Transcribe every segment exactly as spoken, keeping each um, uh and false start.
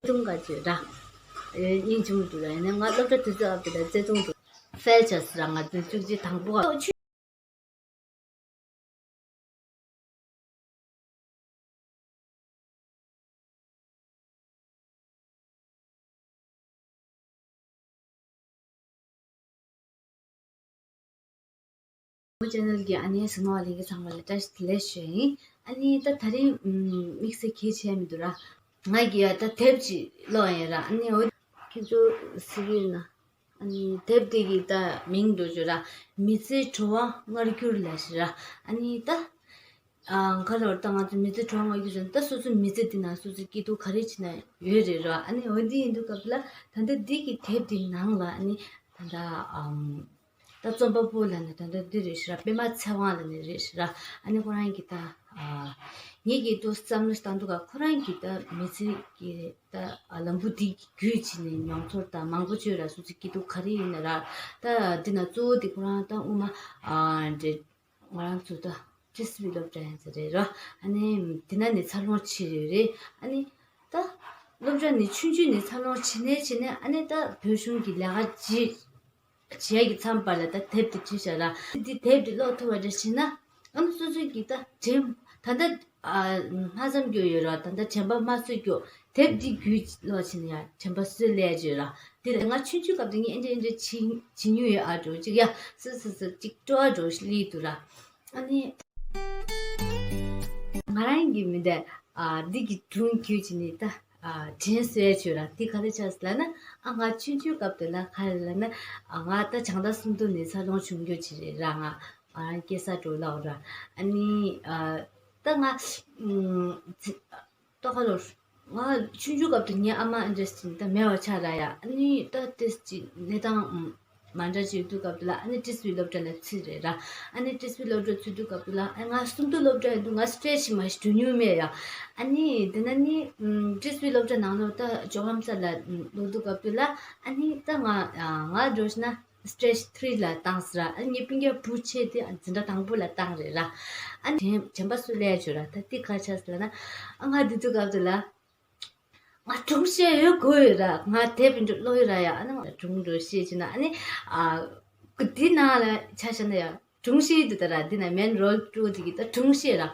ཆུང་ག་ཅེ་ར། ཨེ་སྙིང་རྗེ་མོ་འདུག་ར། ཡིན་ནའི་ང་སློབ་གྲྭ་དུས་ཚོད་ཨབ་དེ་ལ་བརྩེ་དུང་འདུག་ཕལ་ཆེར་སི་ར་ང་ཚོའི་བཅུ་གཅིག་དང་པོ་ག་ཆེ་ནལ་གྱི་ཨ་ནེ་སི་ནོ་ལིང་གི་ཚང་མ་ལ་བཀྲ་ཤིས་བདེ་ལེགས་ཞུ་ཡིན། ཨ་ནེ་ད་དེ་རིང་དམིགས་བསལ་གལ་ཆེ་མི་འདུག་ར། ང་གི་ཡ་ད་དེབ་ཅིག་ཀློག་ཡིན་ར། ཨ་ནེ་འོ་ཁྱེད་ཚོ་གཟིགས་ཡོད་ན། ཨ་ནི་དེབ་དེ་གི་ད་མིང་འགྲོ་བརྗོད་ར། མི་ཚེའི་བྲོ་བ་མངར་སྐྱུར་ལ་ཞེས་ར། ཨ་ནི་ད་ཨ་ག་རེ་ད་ང་ཚོ་མི་ཚེའི་བྲོ་བ་མངར་སྐྱུར་ཟེར་ན་ད་སོ་སོའི་མི་ཚེ་དེ་ན་སོ་སོའི་སྐྱིད་སྡུག་ག་རེ་བྱས་ན་ཡོད་རེད་ར། ཨ་ནི་འོ་འདི་ཡིན་དུས་སྐབས་ལ་ད་ལྟ་འདི་གི་དེབ་དེ་ནང་ལ་ཨ་ནི་ད་ལྟ་ཨམ་ད་རྩོམ་པ་པོ་ལ་ནི་ད་ལྟ་འདི་རེད་ཤག་ར། པད་མ་ཚེ་དབང་ལ་ནི་རེད་ཤག་ར། ཨ་ནི་ཁོ་རང་གི་ད་ཨ་ངེད་ཀྱིས་ཏོག་བསམ་བློ་བཏང་དུས་ཀ་ཁོ་རང་གི་ད་མི་ཚེ་གི་ད་ལམ་བུ་འདི་བརྒྱུད་བྱས་ནས་མྱོང་ཚོར་དང་མང་པོ་བརྗོད་ར། སོ་སོའི་སྐྱིད་སྡུག་ག་རེ་ཡིན་ན་ར། ད་འདི་ན་གཙོ་བོ་དེ་ཁོ་རང་ད་སྔོན་མ་ཨ་འདྲེ་ང་རང་ཚོ་ད་ཏི་སི་ཝི་སློབ་གྲྭ་ཡིན་ས་རེད་ར། ཨ་ནི་དེ་ན་ནས་འཚར་ལོངས་བྱས་ཡོད་རེད། ཨ་ནི་ད་སློབ་གྲྭ་ནས་ཆུང་ཆུང་ནས་འཚར་ལོངས་བྱས་ནས་བྱས་ནས་ཨ་ནི་ད་བོད་གཞུང་གི་ལས་ཀ་བྱེད་བྱས་ཀྱི་མཚམས་བར་ལ་ད་དེབ་དེ་བྲིས་བཞག་ར། འདི་དེབ་དེ་ཀློག་ཐུབ་པ་འདྲ་ཞིག་ན་ཨ་ནི་སོ་སོའི་གི་ད་དྲན་ད་ལྟ་ཨ་མ་བསམ་རྒྱུ་ཡོད་ར། ད་ལྟ་དྲན་པ་མ་གསོས་རྒྱུ་དེབ་འདི་བརྒྱུད་ཀློག་བྱས་ན་ཡང་དྲན་པ་གསོས་ལས་ཡོད་ར། དེ་ལ་ང་ཆུང་ཆུང་སྐབས་དེ་ངས་ཨེ་འདྲ་ཨེ་འདྲ་བྱེད་བྱེད་མྱོང་ཡོད་ཨ་འགྲོ་ཅིག་ཡ་སི་སི་སི་ཅིག་སྤྲོ་བ་འགྲོ་ཞིག་སླེབས་འདུག་ར། ཨ་ནི། ང་རང་གི་མི་འདྲ་ཨ་འདི་གི་སྒྲུང་བརྒྱུད་ཅིག་ནི་ད་ཨ་དྲན་གསོས་བྱོས་ར། འདི་ག་རེ་ཆགས་ལབ་ན་ཨ་ང་ཆུང་ཆུང་སྐབས་དེ་ལ་ག་རེ་ལབ་ན་ཨ་ང་ད་བྱང་ཐང་སུམ་མདོ་ནས་འཚར་ལོངས་བྱུང་རྒྱུ་ཅིག་རེད་ར། ང་ང་རང་སྐྱེས་ས་འགྲོ་ལབ་ར། ཨ་ནི་ཨ་ད་ང་ཨམ་ད་ག་ལོར། ང་ཆུང་ཆུང་སྐབས་དུ་ངའི་ཨ་མ་ཨེ་འདྲས་ཅིག་ད་མེད་པ་ཆགས་ར་ཡ། ཨ་ནི་ད་ཏིས་ཅིག་གནས་སྟངས་མ་འདྲ་ཅིག་དུས་སྐབས་དུ་ལ་ཨ་ནི་ཏི་སི་ཝི་སློབ་གྲྭ་ལ་ཚུད་རེད་ར། ཨ་ནི་ཏི་སི་ཝི་སློབ་གྲྭ་ཚུད་དུས་སྐབས་དུ་ལ་ཨ་ང་སུམ་མདོ་སློབ་གྲྭ་ཡིན་དུས་ང་སི་ཊེ་ཇི་མ་ཞིག་འགྲོ་མྱོང་མེད་ཡ། ཨ་ནི་དེ་ན་ནི་ཏི་སི་ཝི་སློབ་གྲྭ་ནང་ལོགས་ད་ཇོ་ཁམས་ས་ལ་ལོག་དུས་སྐབས་དུ་ལ་ཨ་ནི་ད་ང་ང་འགྲོ་ཞིག་ན། སི་ཊེ་ཇི་ཐི་རི་ལ་བཏང་ཟེར་ར། ཨ་ངའི་སྤུན་ཀྱག་བུ་ཆེ་དེ་འཛིན་གྲྭ་དང་པོ་ལ་བཏང་རེད་ར། ཨ་ནི་དྲན་པ་གསོས་ལས་བྱོས་ར། ད་དེ་ག་ཆགས་ཟེར་ན་ཨ་ང་དེ་དུས་སྐབས་དུ་ལ་ང་སྒྲུང་བཤད་ཡོད་དགོས་ཡོད་ར། ང་དེབ་འགྲོ་ཀློག་ཡོད་ར་ཡ། ཨ་ནི་ང་སྒྲུང་འགྲོ་བཤད་བྱས་ན་ཨ་ནི་ཨ་དེ་ནང་ལ་ཆ་བཞག་ན་ཡ་སྒྲུང་བཤད་དུ་ད་ར། དེ་ན་མེན་རོལ་སྤྲོ་དེ་གི་ད་སྒྲུང་བཤད་ར།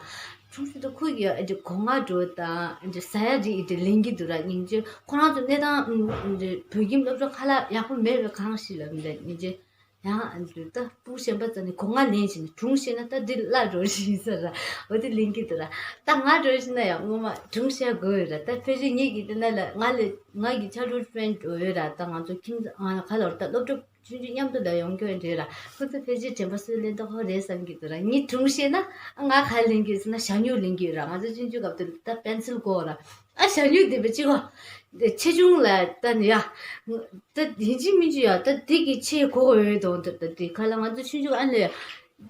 ཁྲུང་ཆུ་དང་ཁོ་གི་ཨ་འདྲ་གོ་ང་འགྲོ་དང་ཨ་འདྲ་ཟ་ཡ་རེ་ཨི་འདྲ་ལེན་གི་འདུག་ར། སྙིང་རྗེ་ཁོ་རང་ཚོ་གནས་སྟངས་ཨ་འདྲ་བོད་ཁྱིམ་སློབ་གྲྭ་ཁ་ལག་ཡག་པོ་མེད་པའི་གང་ཞིག་ལ་མི་འདྲ་སྙིང་རྗེ་ཡང་ཨ་འདྲ་ད་སྤུ་གུ་གཞན་པ་ཚོ་ནི་གོ་ང་ལེན་བྱས་ནས་སྒྲུང་བཤད་ན་ད་འདི་བརླག་འགྲོ་བཞིན་ཡིན་ས་ར། འོ་དེ་ལེན་གི་འདུག་ར། ད་ང་འགྲོ་བཞིན་ན་ཡང་སྔོན་མ་སྒྲུང་བཤད་དགོས་ཡོད་ར། ད་ཕལ་ཆེར་ངེད་ཀྱི་དེ་ན་ལ་ང་ལས་ང་གི་ཆ་ལུགས་ཕྲེན་འགྲོ་ཡོད་ར། ད་ང་ཚོ་ཁྱིམ་ང་ལ་ཁ་ལོར་ད་སློབ་གྲྭ་ཆུང་ཆུང་མཉམ་དུ་ལ་ཡོང་རྒྱུ་རེད་ར། ཁོ་ཚོ་ཕལ་ཆེར་དྲན་པ་གསོས་ལེན་ཏོག་ཧོ་རེད་བསམ་གྱི་འདུག་ར། ངས་སྒྲུང་བཤད་ན་ང་ག་རེ་ལེན་གྱི་ཟེར་ན་ཞ་སྨྱུག་ལེན་གྱི་ཡོད་ར། ང་ཚོ་ཆུང་ཆུང་སྐབས་དུ་ད་པེན་སིལ་དགོས་ར། ཨ་ཞ་སྨྱུག་དེ་བས་ཅི་གོ་ཆེ་ཆུང་ལ་ད་ནི་ཡ་ད་ཡིན་གཅིག་མིན་གཅིག་ཡ་ད་དེ་གི་ཆེ་གོ་གོ་ཡོད་དོ། ད་ད་དེ་ག་ལ་ང་ཚོ་ཆུང་ཆུང་ཨ་ལས་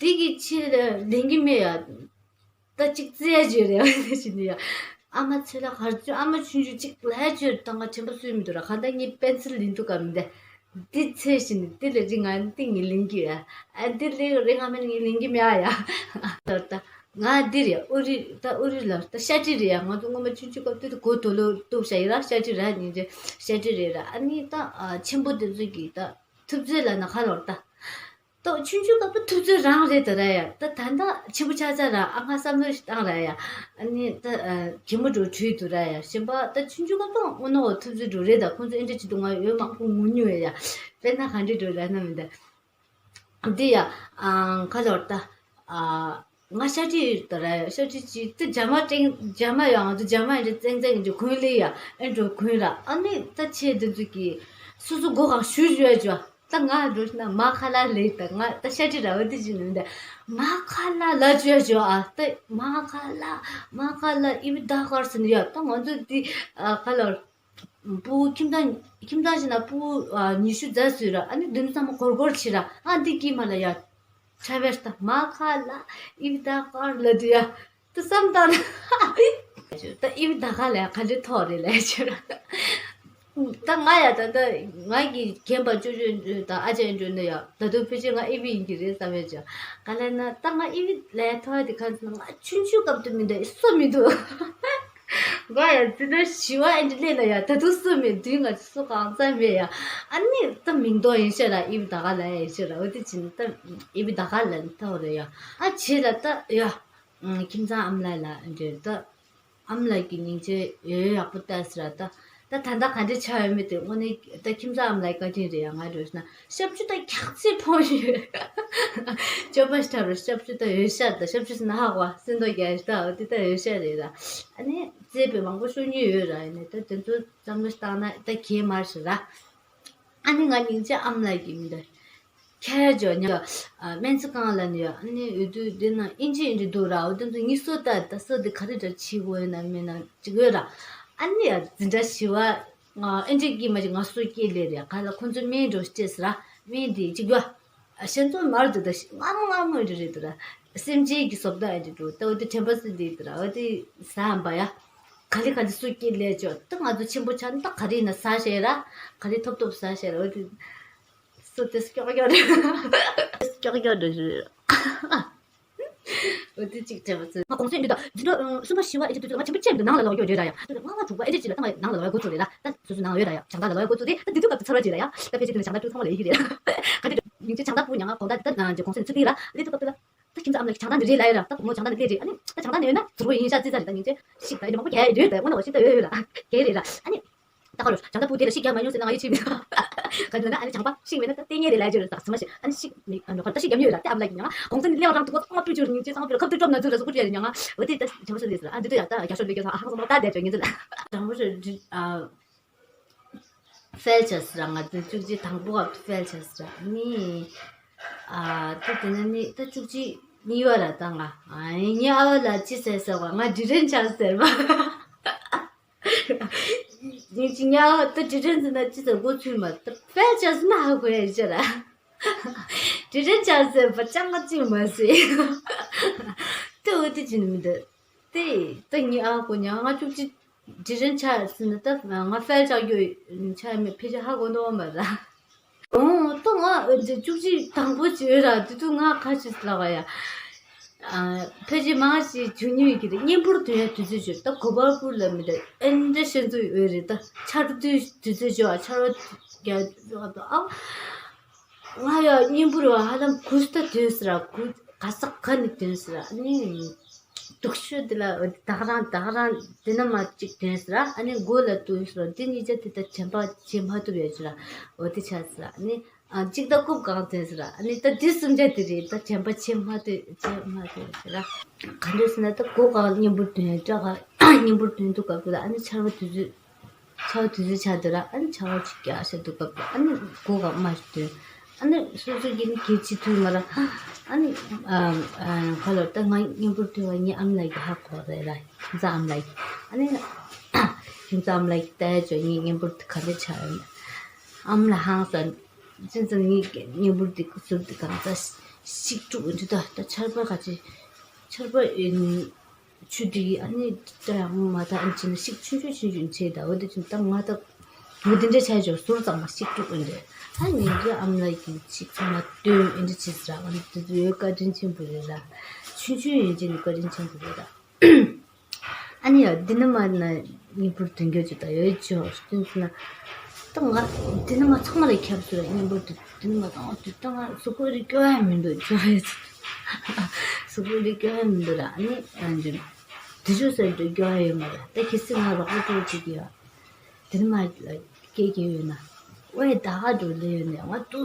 དེ་གི་ཆེ་ལེན་གྱི་མེད་ཡ། ད་གཅིག་བཙལ་བྱས་རེད་བ་དེ་བཞིན་དུ་ཡ། ཨ་མ་ཚོད་ལ་གར་ཚོད་ཨ་མ་ཆུང་ཆུང་གཅིག་ལ་ཆོད་ད་ང་དྲན་པ་གསོས་མི་འདུག་ར། གང་ལྟར་ངས་པེན་སིལ་ལེན་འདུག་གམ་འདི་འདི་ཚེ་བཞིན་དུ་འདི་ལས་རིང་ང་འདི་ངས་ལེན་གྱི་ཡ། ཨ་འདི་ལས་རིང་ང་མིན་ངས་ལེན་གྱི་མེད་ཨ་ཡ། ལོར་ད་ང་འདི་རེད། ཨོ་རི་ད་ཨོ་རི་ལོར་ད་ཤ་ཁྲི་རེད་ཡ། ང་ཚོ་སྔོན་མ་ཆུང་ཆུང་སྐབས་དུས་དུ་གོ་དོ་ལོ་གཏུག་བྱ་ཡི་ར། ཤ་ཁྲི་ར་ཉིན་རེ་ཤ་ཁྲི་རེད་ར། ཨ་ནི་ད་ཆེན་པོ་དེ་ཚོ་གི་ད་ཐུབ་ཚོད་ལ་ན་ཁ་ལོར་ད། ཏོ་ཆུང་ཆུང་སྐབས་དུ་ཐུབ་ཚོད་རང་རེད་ད་ར་ཡ། ད་ད་ད་ཆེན་པོ་ཆགས་ཆགས་ར་ཨ་ང་བསམ་བློ་ཞིག་བཏང་ར་ཡ། ཨ་ནི་ད་གད་མོ་འགྲོ་བྲོས་འདུག་ར་ཡ། གཞན་པ་ད་ཆུང་ཆུང་སྐབས་དུ་དངོས་གནས་འོ་ཐུབ་ཚོད་འགྲོ་རེད། ད་ཁོང་ཚོ་ཨེ་འདྲ་ཅིག་ཏུ་ང་ཡོད་མང་པོ་ངུ་མྱོང་ཡ་ཡ། དཔེར་ན་ག་འདྲ་འགྲོ་ལ་ན་མི་འདའ་འདི་ཡ། ཨ་ཁ་ལོར་ད་ཨ་ང་ཤ་ཁྲི་ད་ར་ཡ། ཤ་ཁྲི་ཅིག་ད་ཇ་མ་ཀྲེང་ཇ་མ་ཡ། ང་ཚོ་ཇ་མ་ཨེ་འདྲ་ཙེང་ཙེང་ཨེ་འདྲ་གོན་ལེ་ཡ། ཨེ་འདྲ་གོན་ར། ཨ་ནི་ད་ཆེ་འདི་ཚོ་གི་སོ་སོ་སྒོ་གང་ཞུ་ཞུ་ཡ་ཅོ། ད་ང་འགྲོ་ཤི་ན་མ་ཁ་ལ་ལེ་ད་ང་ད་ཤ་ཁྲི་ར་བ་དེ་ཅི་ནུས་ད་མ་ཁ་ལ་ལ་ཅོ་ཅོ་ཨ། ད་མ་ཁ་ལ་མ་ཁ་ལ་ཨི་བི་ད་ཁར་སི་ནི་ཡ། ད་ང་ཚོ་དེ་ཨ་ཁ་ལ་བུ་ཁྱིམ་ཐང་ཁྱིམ་ཐང་ཞིག་ན་བུ་ཨ་ཉི་ཤུ་རྩ་སུ་ར། ཨ་ནི་དུམ་ཚང་མ་གོར་གོར་ཆི་ར། ཨ་འདི་ཀི་མ་ལ་ཡ་ཁྲ་བེར་ད་མ་ཁ་ལ་ཨི་བི་ད་ཁར་ལ་དུ་ཡ། ཏུ་བསམ་བཏང་ན། ད་ཨིམ་ད་ག་ལ་ག་འདྲ་ཐོག་རེད་ལས་ཆོད། ད་ང་ཡ་ད་ད་ང་གི་རྒན་པ་ཅོ་ཅོ་ད་ཨ་ཅག་འགྲོ་ན་ཡ་ད་དུང་ཕལ་ཆེར་ང་ཨི་བི་ཡིན་གྱི་རེད་བསམ་ཡ་ཅོ། ག་ལ་ན་ད་ང་ཨི་བི་ལས་ཐོག་དེ་ག་ང་ཆུང་ཆུང་སྐབས་དུ་མི་འདུག་སོ་མི་འདུག་ང་ཡང་འཛིན་གྲྭ་བཞི་བ་ཨེ་འདྲ་སླེབས་ན་ཡང་ད་དུང་སུ་མེད། མདུན་ང་སུ་གང་ས་མེད་ཡ། ཨ་ནི་ད་མིང་འདོགས་ཡིན་ཤག་ར། ཨི་བི་ད་ག་ལ་ཡིན་ཤག་ར། འོ་དེ་ཕྱིན་ད་ཨི་བི་ད་ག་ལ་ནི་ད་འོ་རེད་ཡ། ཨ་བྱས་ལ་ད་ཡ། ཁྱིམ་ཚང་ཨ་མ་ལགས་ལ་འདྲེ་ད། ཨ་མ་ལགས་ཀྱི་སྙིང་རྗེ་ཡོད་ཡག་པོ་ལྟ་ཟེར་ར་ད། ད་ད་ལྟ་ག་འདྲ་ཆགས་ཡོད་མེད་དེ་དངོས་གནས་ད་ཁྱིམ་ཚང་ཨ་མ་ལགས་བཀའ་དྲིན་རེད་ཡ། ང་འགྲོ་ན་ཞབས་ཕྱི་ད་ཁྱག་ཚེ་ཕོག་ཡོད། སྐྱོ་པ་ཞིག་ཐབས་རེད། ཞབས་ཕྱི་ད་ཡོད་ཤག་ད་ཞབས་ཕྱི་ཟེར་ན་ཧ་གོ་སེམས་ཐོག་རྒྱ་ཡོད་ད། འོ་དེ་ད་ཡོད་ཤག་རེད་ར། ཨ་ནི་རྩེད་དཔོན་མང་པོ་ཤོར་མྱོང་ཡོད་ར། ཡིན་ནའི་ད་དེ་ཚོ་བསམ་བློ་བཏང་ན་ད་གལ་མ་རེད་ཟེར་ར། ཨ་ནི་ང་སྙིང་རྗེ་ཨ་མ་ལགས་ཀྱི་མི་འདྲ། ཁྱེད་ཇོ་ཉ་སྨན་རྩིས་ཁང་ལ་ནི་ཡོད། ཨ་ནི་འོས་བསྡུ་འདི་ན་ཨིན་ཇི་ཨིན་ཇི་འདུག་ར། འོ་དེ་ཚོ་ངི་སོ་ད་ད་སོ་འདི་ག་རེ་འདྲ་བྱེད་དགོས་ཡོད་ན་མེད་ན་ཅིག་ཡོད་ར། ཨ་ནི་ཡ་འཛིན་གྲྭ་བཞི་བ་ཨིན་ཇི་གི་མ་ཅིག་ང་སོ་སྐྱེས་ལེ་རེད། ག་ལ་ཁོང་ཚོ་སྨན་འགྲོ་སྤྲད་ཟེར་ར། སྨན་འདི་ཅིག་ཡོད། ཤན་ཚོ་མར་དུ་ད་ཤི་ང་མོ་ང་མོ་འདི་རེད་དུ་ར། སེམས་ཅན་གྱི་བཟོ་ལྟ་འདི་འགྲོ་ད། འོ་དེ་དྲན་པ་སུ་འདི་དུ་ར། འོ་དེ་ཟ་འམ་པ་ཡ། ག་ལེ་ག་ལེ་སོ་སྐྱེས་ལེ་ཅོ་ད་ང་ཚོ་ཆེན་པོ་ཆགས་ན་ད་ག་རེ་ཡིན་ན་ཟ་ཤེས་ར། ག་རེ་ཐོབ་ཐོབ་ཟ་ཤེས་ར། འོ་དེ། སུ་དེ་སྐྱོག་སྐྱོག་རེད། སྐྱོག་སྐྱོག་རེད། འོ་དེ་གཅིག་དྲན་པ་ཚོ། ང་གོང་ཚད་འདི་དང་འཛིན་གྲྭ་གསུམ་པ་བཞི་བ་ཨེ་ཅི་དུས་ཚོད་ང་ཆེན་པོ་བཅས་མི་འདུག་ནང་ལ་ལོག་རྒྱུ་རེད་ད་ཡ། ལྔ་པ་དྲུག་པ་ཨེ་ཅི་ཅི་ལ་ད་ང་ནང་ལ་ལོག་འགོ་ཚུགས་རེད་ད། ད་སོ་སོ་ནང་ཡོད་ད་ཡ། བྱང་ཐང་ལ་ལོག་འགོ་ཚུགས་རེད་ད། དེ་དུས་སྐབས་དུ་ཚར་བ་ཅིག་ལ་ཡ། ད་ཕལ་ཆེར་དེ་ནས་བྱང་ཐང་ཐུག་ཚང་མ་ལ་ཡི་གེ་རེད། ག་དེ་མིང་ཚིག་བྱང་ཐང་ཕུག་མྱ་ང་གོང་ད་ད་གོང་ཚད་ཚུགས་ཀྱི་ར། དེ་དུས་སྐབས་དུ་ལ། ད་ཁྱིམ་ཚང་ཨ་མ་ལགས་ཀྱིས་བྱང་ཐང་འདི་རེད་ལབ་ཡོད་ར། ད་བུ་མོ་བྱང་ཐང་འདི་སླེབས་རེད། ཨ་ནི་ད་བྱང་ཐང་ནས་ཡོད་ན་ཟུར་པོ་ཡིན་ཤག་ཅི་ཟ་རེད། ད་སྙིང་རྗེ་ཤིག་ད་ཡིན་མང་པོ་རྒྱག་ཡོད་དུས་ཨོ་ན་འོ་ཤིག་ད་ཡོད་ཡོད་ར་རྒྱག་རེད་ར། ཨ་ནི་ད་ག་རུ་བྱང་ཐང་བུ་དེ་ལ་ཤིག་རྒྱག་མ་མྱོང་ཟེར་ན་ང་ཡིད་ཆེས་མེད། ག་དུས་ན་ཨ་ནི་བྱང་པ་ཤིག་མེད་ན་ད་ལྟས་ངན་རེད་ལབ་ཡོད་ར། ད་ཚང་མ་ཤིག་ཨ་ནི་ཤིག་མི་ཨ་ནོ་ཁ་ད་ཤིག་རྒྱབ་མྱོང་ཡོད་ར། ད་ཨ་མ་ལགས་ཀྱིས་ང་གོང་ཚད་ནི་སླེབས་རང་དུ་གོ་ཚང་མ་སྤྲོད་བཅུག་ར། སྙིང་རྗེ་ཚང་མ་སྤྲོད་ར། ཁབ་ཏུ་སྤྲོད་ན་ཚུར་ར་སུ་ཀུ་ཅི་ཡ་རེད་མྱ་ང་། འོ་དེ་ད་བྱང་པ་ཤོད་ལས་ཟེར་ར། ཨ་འདི་ད་ཡ་ད་རྒྱ་ཤོད་ལས་ཀྱི་ཚང་ཨ་ཧང་སང་མ་ད་བསྡད་བྱ་ངེས་ཚུལ་ཨ། ཧྥེལ་བྱས་ཟེར་ར། ང་ཚོའི་བཅུ་གཅིག་དང་པོ་བ་ཧྥེལ་བྱས་ཟེར་ར་ནི། ཨ་ད་དེ་ན་ནི་ད་བཅུ་གཅིག་གཉིས་པ་ར་ད་ང་ཨ་ངའི་ཨ་བ་ལ་ཅི་ཟེར་ཟེར་བ་ང་འདི་རན་ཆགས་ཟེར་བ། ཉིན་གཅིག་ཉག་ད་འདི་རན་ཟེར་ན་ཅི་ཟེར་མགོ་ཚོས་མ་ད་ཧྥེལ་བྱས་ཟེར་ན་ཧ་གོ་ཡ་ཡིན་ཤག་ར། འདི་རན་ཆགས་ཟེར་བ་ཅང་ག་ཅིག་མ་ཟེར། ད་འོ་དེ་ཅི་ནི་མི་འདུག་དེ་ད་ངའི་ཨ་ཁུ་ཉག་ང་བཅུ་གཅིག་འདི་རན་ཆགས་ཟེར་ན་ད་ང་ཧྥེལ་ཆགས་རྒྱུ་ཆགས་མེད་ཕལ་ཆེར་ཧ་གོ་འདུག་བ་མ་ར། ཨོ་ད་ང་འདི་བཅུ་གཅིག་དང་པོ་ཅིག་ཡོད་ར། དེ་དུས་ང་ཁ་ཅིག་ལབ་པ་ཡ། ཨ་ཕལ་ཆེར་མང་ཞིག་བྱུང་མྱོང་ཡོད་ཀྱི་རེད། བརྙན་ཕུར་ཐོན་ཡ་དུས་ཚོད་ཅིག་ད་གོ་པལ་པུར་ལ་མི་འདྲ་ཨེ་འདྲ་ཤེས་ཚོད་ཡོད་རེད། ད་ཆར་དུས་དུས་ཚོད་ཅིག་ཨ་ཆར་བ་རྒྱག་ཨ། ང་ཡ་བརྙན་ཕུར་བ་ཧ་ལམ་གུ་སྟ་དོན་ཟེར་ར་གུ་ག་ས་ག་ནས་དོན་ཟེར་ར་ཨ་ནི། སྡུག་ཤོས་འདི་ལ་ད་ག་རང་ད་ག་རང་འདི་ན་མ་གཅིག་དོན་ཟེར་ར་ཨ་ནི་མགོ་ལ་དོན་ཟེར་ར་འདི་གཉིས་ཆ་དེ་ད་དྲན་པ་བྱེད་མ་ཐུབ་ཡ་ཅིག་ར་འོ་དེ་ཆ་ཟེར་ར་ཨ་ནི། ཨ་གཅིག་ད་རྐུབ་གང་དོན་ཟེར་ར་ཨ་ནི་ད་འདི་གསུམ་ཆ་དེ་རེད། ད་དྲན་པ་བྱེད་མ་ཐུབ་བྱེད་མ་ཐུབ་ཟེར་ར། ག་འདྲ་ཟེར་ན་ད་མགོ་གང་བརྙན་ཕུར་དོན་སྐྲ་གང་བརྙན་ཕུར་དོན་དུས་སྐབས་དེ་ལ་ཨ་ནི་ཆར་པ་དུས་ཚོད། ཆར་པ་དུས་ཚོད་ཆགས་འདུག་ར། ཨ་ནི་ཆར་པ་ཅིག་རྒྱག་བྱས་འདུག་སྐབས་དེ་ཨ་ནི་མགོ་ག་མ་ཞིག་ཐོན། ཨ་ནི་སོ་སོ་གིས་ནི་གལ་ཆེ་ཐུབ་མ་ར། ཨ་ནི་ཨ་ཨ་ཁ་ལོ་ད་ང་བརྙན་ཕུར་ཐོན་པ་ངའི་ཨ་མ་ལགས་ཀྱིས་ཧ་གོ་རེད་ར། ཁྱིམ་ཚང་ཨ་མ་ལགས་ཀྱིས་ཨ་ནི་ཁྱིམ་ཚང་ཨ་མ་ལགས་ཀྱིས་ལྟ་ཡ་ཅོ་ངའི་བརྙན་ཕུར་དེ་ག་འདྲ་ཆགས་ཡོད་ན། ཨ་མ་ལགས་ཧང་སང་། ཅི་ཙམ་ངའི་བརྙན་ཕུར་དེ་ཟུར་དེ་གང་ས་ཤིག་དཀྲུག་འདི་ད་ད་ཆར་པ་ག་ཅི་ཆར་པ་ཨིན། ཆུ་དེ་ཨ་ནི་ད་ཡང་མ་ད་ཨ་ནི་ཅི་ན་ཤིག་ཆུང་ཆུང་ཆུང་ཆུང་བྱས་ད་འོ་དེ་ཅི་ད་ང་ད་ངོ་དེ་འདྲ་ཆ་ཅོ་ཟུར་ཙམ་མ་ཤིག་དཀྲུག་ཨིན་རེད། ཨ་ནི་ངའི་ཨ་མ་ལགས་ཀྱིས་ཤིག་ཚང་མ་སྟོན་ཨིན་འདྲ་ཅི་ཟེར་ཨ་ནི་དེ་ཚོ་ཡོད་བཀའ་དྲིན་ཆེན་པོ་རེད་ར། ཆུང་ཆུང་ཡིན་ཅི་ནི་བཀའ་དྲིན་ཆེན་པོ་རེད་ར། ཨ་ནི་ཡ་འདི་ནི་མ་ན་བརྙན་ཕུར་དོན་འཁྱོལ་ཅིག་ད་ཡོད་ཅོ་སྟོན་ཟེར་ན། ད་ང་འདི་ནི་མ་ཚང་མ་ལ་ཁྱབ་ཚུལ་ལ་བརྙན་ཕུར་དེ་འདི་ནི་མ་ཚང་མ་དུས་ད་ང་གཟུགས་པོ་རིག་སྐྱོ་ཡ་མི་འདུག་ཅོ་ཡ་ཅིག་གཟུགས་པོ་རིག་སྐྱོ་ཡ་མི་འདུག་ར། ཨ་ནི་ཨ་འདི་དུས་ཚོད་ཟེར་འདྲ་སྐྱོ་ཡ་ཡོད་མ་རེད། ད་གལ་སྲིད་ང་རོགས་པ་སྤྲོད་ཅིག་ཡོད། འདི་ནི་མ་ལ་སྐད་སྐྱེལ་ཡོད་ན། ཝེ་ད་ག་འགྲོ་ལེ་ཡོད་ནས་ང་ཏུ་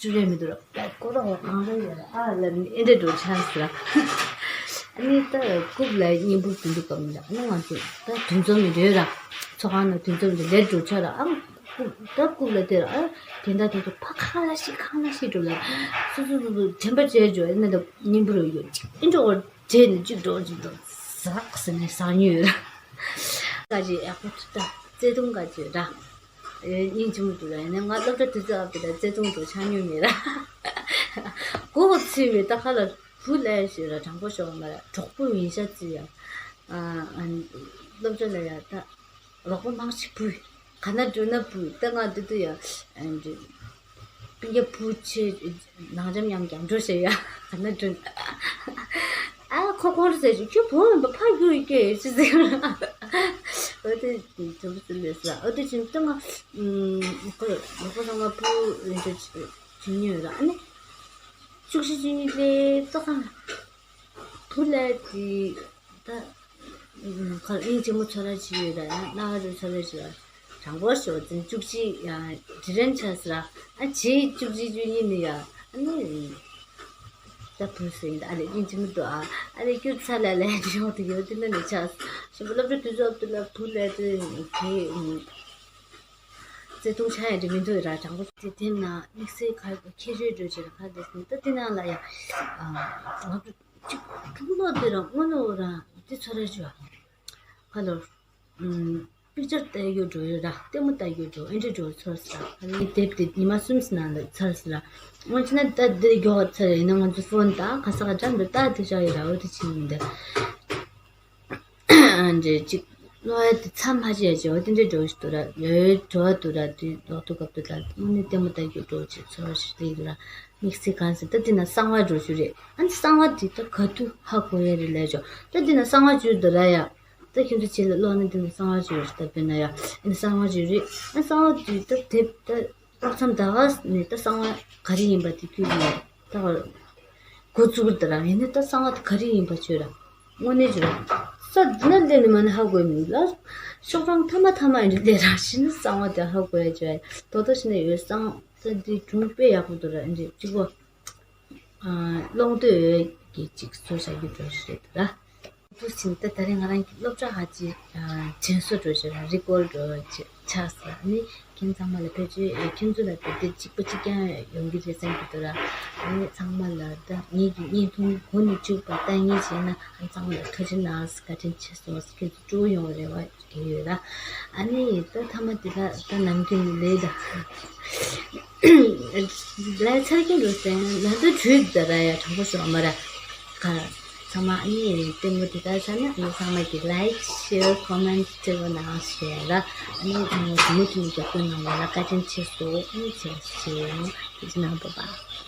ཅུ་རེ་མི་འདུག་ར། ད་ཁོ་རང་ལ་གང་རེ་ཡོད་ར་ཨ་ལ་ཨེ་འདྲ་འགྲོ་ཆགས་ཟེར་ར། ཨ་ནི་ད་རྐུབ་ལ་བརྙན་ཕུར་དེ་འདུག་གམ་ལ་ཨ་ནི་ང་ཚོ་ད་དུས་ཚོད་མི་འདྲ་ར། ཚོགས་ཁང་ནང་དུས་ཚོད་མི་འདྲ་ལས་འགྲོ་ཆགས་ར་ཨ། ད་རྐུབ་ལ་དེ་ར་ཨ་དེ་འདྲ་དེ་ཚོ་ཕ་ཁ་ལ་ཤི་ཁ་ལ་ཤི་འགྲོ་ལ་སོ་སོ་སོ་སོ་དྲན་པ་བརྗེད་འགྲོ་ཨ་ནི་ད་བརྙན་ཕུར་ཡོད་ཅིག་ཨེ་འགྲོ་བར་བརྗེད་ནས་ཅིག་འགྲོ་ཅིག་འགྲོ་ཟག་ཟེར་ནས་ཟག་ཉོས་ཡོད་ར། ཀ་ཅི་ཨ་ཁུ་ད་བརྩེ་དུང་ཀ་ཅི་ར། སྙིང་རྗེ་མོ་འདུག་ར། ཡིན་ནའི་ང་སློབ་གྲྭ་དུས་ཚོད་ཨ་ཕི་ད་བརྩེ་དུང་འགྲོ་ཆགས་མྱོང་མེད་ར། མགོ་ཚོས་བའི་ད་ཁ་ལ་བུ་ལས་ཞེས་ར་དྲང་པོ་ཤོར་མ་ར་གྲོགས་པོ་ཡིན་ཤ་ཚུལ་ཡ། སློབ་གྲྭ་ལ་ཡ་ད་རོགས་པ་མང་ཞིག་བུ་ག་ན་འགྲོ་ན་བུ་ད་ང་དུ་དུ་ཡ། སྤུན་ཀྱག་བུ་ཆེ་ནང་འགྲམ་ཡང་རྒྱང་འགྲོ་བྱེད་ཡ་ག་ན་འགྲོ་ན། ཨ་ཁོ་ཁོར་ཟེར་ཞིག་ཁྱོད་བུ་མིན་པ་ཕ་རྒྱུ་ཡི་སྐད་ཡོད་ཅི་ཟེར། འོ་དེ་དྲང་པོ་ཟེར་ལས་ལ། འོ་དེ་བཞིན་དུ་ང་ཁོ་ལོ་ཁོ་རང་ང་བུ་ལེན་འདྲ་བྱེད་མྱོང་ཡོད་ལ། ཨ་ནི་བཅུ་བཞི་བཅུ་གཉིས་ལས་ཏོག་ཙམ་བུ་ལས་དེ་ད་ཁ་སྙིང་རྗེ་མོ་ཚོར་ར་ཅིག་ཡོད་ལ། ཡང་རྣ་བ་རུ་ཚོར་ར་ཅིག་ལ། དྲང་པོ་ཞོ་འཛིན་བཅུ་གཅིག་ཡང་དྲི་རན་ཆགས་སི་ར། ཨ་ཅེ་བཅུ་གཅིག་བཅུ་གཉིས་ནི་ཡ། ཨ་ནི་ད་བུ་སེང་ད་ཨ་ལེ་ཡིན་གཅིག་མི་འདུག་ཨ། ཨ་ལེ་སྐྱུར་ཚ་ལ་ལས་འབྲི་འོག་ཏུ་ཡོད་དེ་ན་ནི་ཆགས་ཞིམ་པོ། སློབ་གྲྭ་དུས་ཚོད་དུ་ལ་བུ་ལས་དེ་དེ་བརྩེ་དུང་ཆགས་ཡ་འདྲི་མི་འདུག་ར། དྲང་པོ་དེ་དེ་ན་དམིགས་བསལ་ཁ་ཁེ་རེ་འགྲོ་ཅེས་ཁ་དེ་སོང་ད་དེ་ན་ལ་ཡ། ང་ཚོ་གཅིག་ཕུག་ལོག་དེ་ར་དངོས་ནོ་ར་དེ་ཚོ་ར་ཅོ་ཁ་ལོར། པིག་ཅར་ལྟ་རྒྱུ་འགྲོ་ཡོད་ར། ལྟད་མོ་ལྟ་རྒྱུ་འགྲོ་ཨེ་འདྲ་འགྲོ་ཚོར་ས། ཨ་ནི་དེབ་དེ་ཉི་མ་གསུམ་ཙམ་ནང་ལ་ཚར་ས་ར། སྔོན་ཆད་ན་ད་འདི་མགྱོགས་ཚར་ཡིན་ན་ང་ཚོ་ཕོན་ད་ག་ས་ག་འགྲམ་དུ་ལྟ་དེ་བཞག་ཡོད་ར། འོ་དེ་ཕྱིན་ཡིན་ད། འདྲེ་གཅིག་ལོ་ཡ་དེ་མཚམས་ཧ་ཅི་ཡ་ཅི་འོ་དེ་འདྲ་འགྲོ་ཞིག་འདུག་ར། ཡོད་འགྲོ་བ་འདུག་ར། དེ་ལོག་ཐུག་སྐབས་དུ་ད་དངོས་གནས་ལྟད་མོ་ལྟ་རྒྱུ་འགྲོ་ཅིག་ཚོར་ཞིག་དེ་ཡོད་ར། དམིགས་བསལ་གང་ཟེར་ད་དེ་ན་གསང་བ་འགྲོ་རྒྱུ་རེད། ཨ་ནི་གསང་བ་དེ་ད་ག་དུས་ཧ་གོ་ཡ་རེད་ལས་ཆོག་ད་དེ་ན་གསང་བ་བཅུ་འདུག་ར་ཡ། ད་ཁྱོད་ཚོ་ཆེད་ལ་ཀློག་ན་དེ་ནི་གསང་བ་བཅུ་ཡོད་ལྟ་བུ་ན་ཡ། ཨ་ནི་གསང་བ་བཅུ་རེད། ཨ་གསང་བ་བཅུ་ད་དེབ་ད་ཀློག་མཚམས་ད་ག་ནས་ད་གསང་བ་ག་རེ་ཡིན་པ་དེ་ཁྱོད་ཀྱིས་ད་ག་འགོ་བཙུགས་ད་ར། ཡིན་ན་ད་གསང་བ་དེ་ག་རེ་ཡིན་པ་བཅུ་ར། དངོས་གནས་བཅུ་ར། ས་འདི་ན་སླེབས་ནས་མ་ནི་ཧ་གོ་མི་ལ། ཤོག་གྲངས་ཐ་མ་ཐ་མ་ཡིན་ལས་ར་ཤི་ན་གསང་བ་དེ་ཧ་གོ་ཡ་བཅུ་ཡ། དོ་དོ་ཤི་ན་ཡོད་གསང་ད་འདི་སྒྲུང་དཔེ་ཡག་པོ་འདུག་ར། འདི་གཅིག་པོ། ཨ་ཀློང་རྡོལ་གྱི་ཅིག་བཟོ་བྱ་རྒྱུ་འགྲོ་ཞིག་རེད་ལ། དུ་ཕྱིན་ད་ད་རེས་ང་རང་གི་སློབ་གྲྭ་ཧ་ཅི་དྲན་གསོ་འགྲོ་ཞིག་ར་རི་ཀོལ་འགྲོ་ཆགས་ས་ནི་ཁྱེད་ཚང་མ་ལ་ཕེབས་བྱས་ཁྱེད་ཚོ་ལ་དེ་དེ་གཅིག་པ་གཅིག་རྐྱང་ཡོང་གི་རེད་བསམ་གྱི་འདུག་ར། ཨ་ནི་ཚང་མ་ལ་ད་ངེད་ཀྱི་བརྙན་ཐུང་གོ་ནས་བཅུག་པ་ལྟ་ངེས་བྱས་ན་ཨ་ཚང་མ་ལ་ཐུགས་རྗེ་གནང་། བཀའ་དྲིན་ཆེ་སོང་། ཁྱེད་ཚོ་སྤྲོ་ཡོང་རེ་བ། དེ་ཡོད་ལ། ཨ་ནི་ད་ཐ་མ་དེ་ལ་ད་ནམ་རྒྱུན་ནི་ལས་ད་ལས་ཚར་གྱི་འགྲོ་ཟེར་ན་ད་བྲོས་ད་ར་ཡ་དྲང་པོ་ཞོག་མ་ར། ག་ཚང་མ་ཨ་ནི་ལྟད་མོ་དེ་ལྟར་ཚར་ན་ཨ་ནི་ཚང་མ་གི་ལའིག་ཤེར་ཁོ་མེན་ཊི་བྱེད་རོགས་གནང་ཞེས་ར། ཨ་ནི་མུ་མཐུད་ནས་རྒྱབ་སྐྱོར་གནང་བ་ལ་བཀའ་དྲིན་ཆེ་སོང་། ཨ་ནི་བྱས་བྱས་ཡོང་། ཐུགས་རྗེ་གནང་། བྷའི་བྷའི།